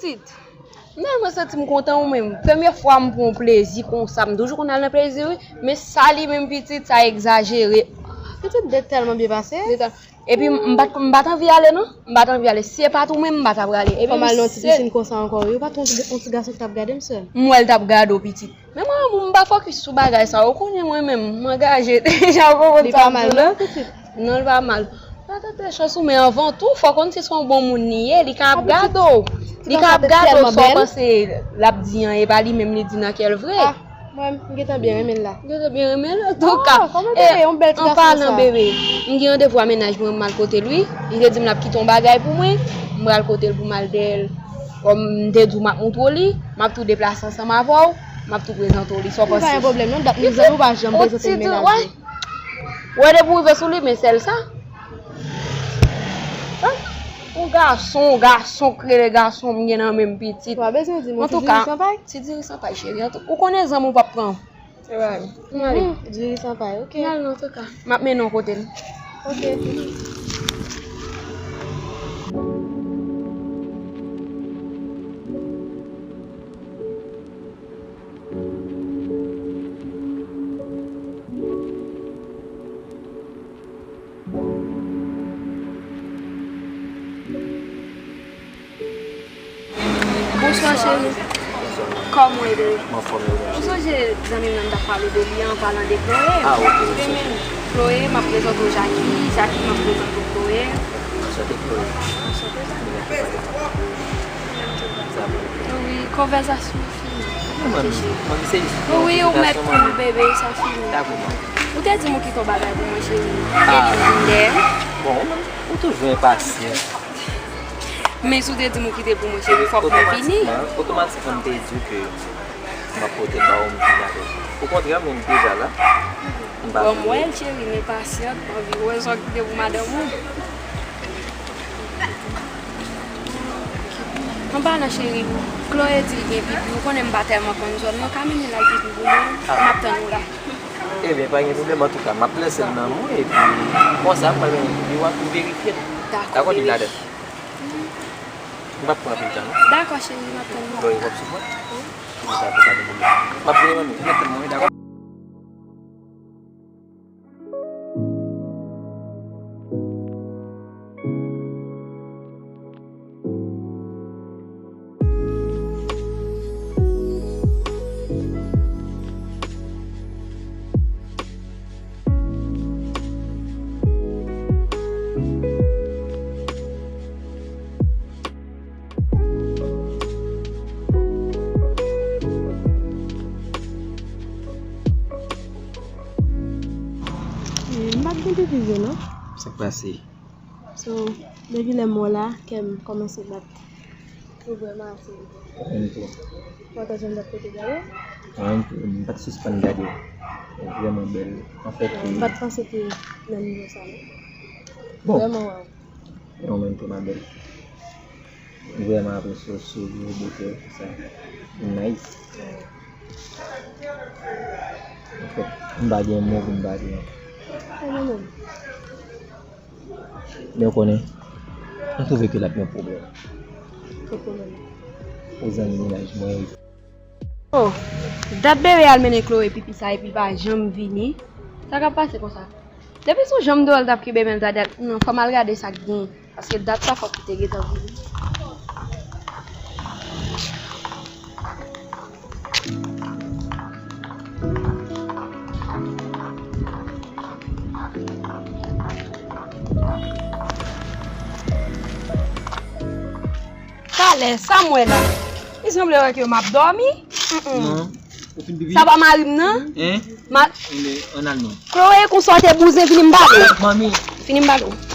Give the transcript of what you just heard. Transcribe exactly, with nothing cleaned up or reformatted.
Pitit, m tèlman santi m kontan ou menm. Premye fwa m pran yon plezi konsa. M toujou konn al nan plezi, wi. Men sa li menm, pitit, sa egzajere. Pitit, date tèlman byen pase. Epi m pa t, m pa t anvi ale, non. M pa t anvi ale. Si se pa t ou menm, m pa t ap prale. Epi m al nan ti pisin konsa ankò, wi. Ou pa t wè yon ti gason ki t ap gade m, sè? M wè l t ap gade w, pitit. Men mwen, m pa fokis sou bagay sa. Ou konnen mwen menm, m angaje deja, ou konprann sa m di w la? Li pa mal, non, pitit? Non, li pa mal. Sa tante chans ou, men anvan tou, fò konn si se yon bon moun li ye, li ka ap gade w. Li ka ap gade w, sa w panse l ap di an, e pa li menm li di nan kè l vre. Mwen, m gentan byen renmen l la. M gentan byen renmen l, antouka. Kòman bebe, yon bèl ti gason sa. An palan bebe, m gen randevou a mennaj mwen, m al kote l, wi. Li te di m l ap kite yon bagay pou mwen, m pral kote l pou m al dèyè l. Kòm m te di w, m ap montre w li, m ap tou deplase ansanm avè w, m ap tou prezante w li, sa w panse? Pa gen pwoblèm, non, dat nou zanmi, ou pa janm prezante m mennaj mwen. Ou wè depi w rive sou li, men sèl sa. Yon gason, yon gason k rele gason m gen nan men m, pitit. Ou pa bezwen di m, yon ti diri san pay? Ti diri san pay, cheri. Ou konnen zanmi w p ap pran. Se pa vre. M ale. Diri san pay, oke. M ale nan antouka. M ap mennen w kote l. Oke. Bonswa, cheri. Kòman w ye, bebe? M anfòm, bebe. Ou sonje zanmi m nan m t ap pale de li an, an palan de Chloé? Ah, ok, ok. Chloé, m ap prezante w Jackie, Jackie, m ap prezante w Chloé. Anchante, Chloé. Anchante, Jackie. Wi, konvèsasyon fini. Wi, ou mèt tou, bebe, sa fini. Ou te di m ou kite yon bagay pou mwen, cheri. Ah. Bon, ou toujou enpasyan. Men si w te di m ou kite pou mwen, cheri, fòk mwen vini. Otomatikman, otomatikman, m te di w ke m ap pote l ba ou, m vin avè l. Okontrè, mwen, m deja la. M pa vini. Bon, m wè l, cheri, m enpasyant, m anvi wè sa w kite pou madanm ou. An palan, cheri, Chloé di l gen pipi. Ou konnen m pa tèlman konn zòn nan. Ou ka mennen l al pipi pou mwen? M ap tann ou la. Ebyen, pa gen pwoblèm. Antouka, m ap lese l nan men w, epi konsa, m pral mennen l pipi, w ap verifye l. Dakò, bebe. Dakò, li ladan. M p ap pran anpil tan, non. Dakò, cheri, m ap tann ou. Bon, w ap sou mwen? Wi. Dakò, pa gen pwoblèm. M ap vini, manmi. M ap tann mwen, dakò? Eh, m pa t gen pipi vre non. Sa k pase? So, depi lè m wè w la, kè m kòmanse bat. Ou vrèman ase. Mwen tou. Ou pa t janm dat kote gade? Mwen tou, m pa t sispann gade w. Ou vrèman bèl. Anfèt, m pa t panse te nan nivo sa non. Bon. Vrèman, waw. E ou menm tou, ma belle. M vrèman apresye w, souri w, bote w, tout sa. Nice. Anfèt, m pa gen mo pou m pa di ankò. E mwen menm. Men w konnen, m twouve ke l ap yon pwoblèm. Ki pwoblèm? Pou zanmi mennaj mwen yo. Oh, dat bebe al mennen Chloé pipi sa epi l pa janm vini. Sa k ap pase konsa? Depi sou jan m te wè l t ap kenbe men l, sa dat, non, fò m al gade sa k gen. Paske dat sa fòk li te gentan vini. Talè, sa m wè la? Li sanble wè ke m ap dòmi? Mm-mm. Non. Ou fin pipi? Sa pa mari m nan? Hein? Ma- Ann al non. Chloé, konsa w te bouzen, vini m pale w. Manmi. Vini m pale w.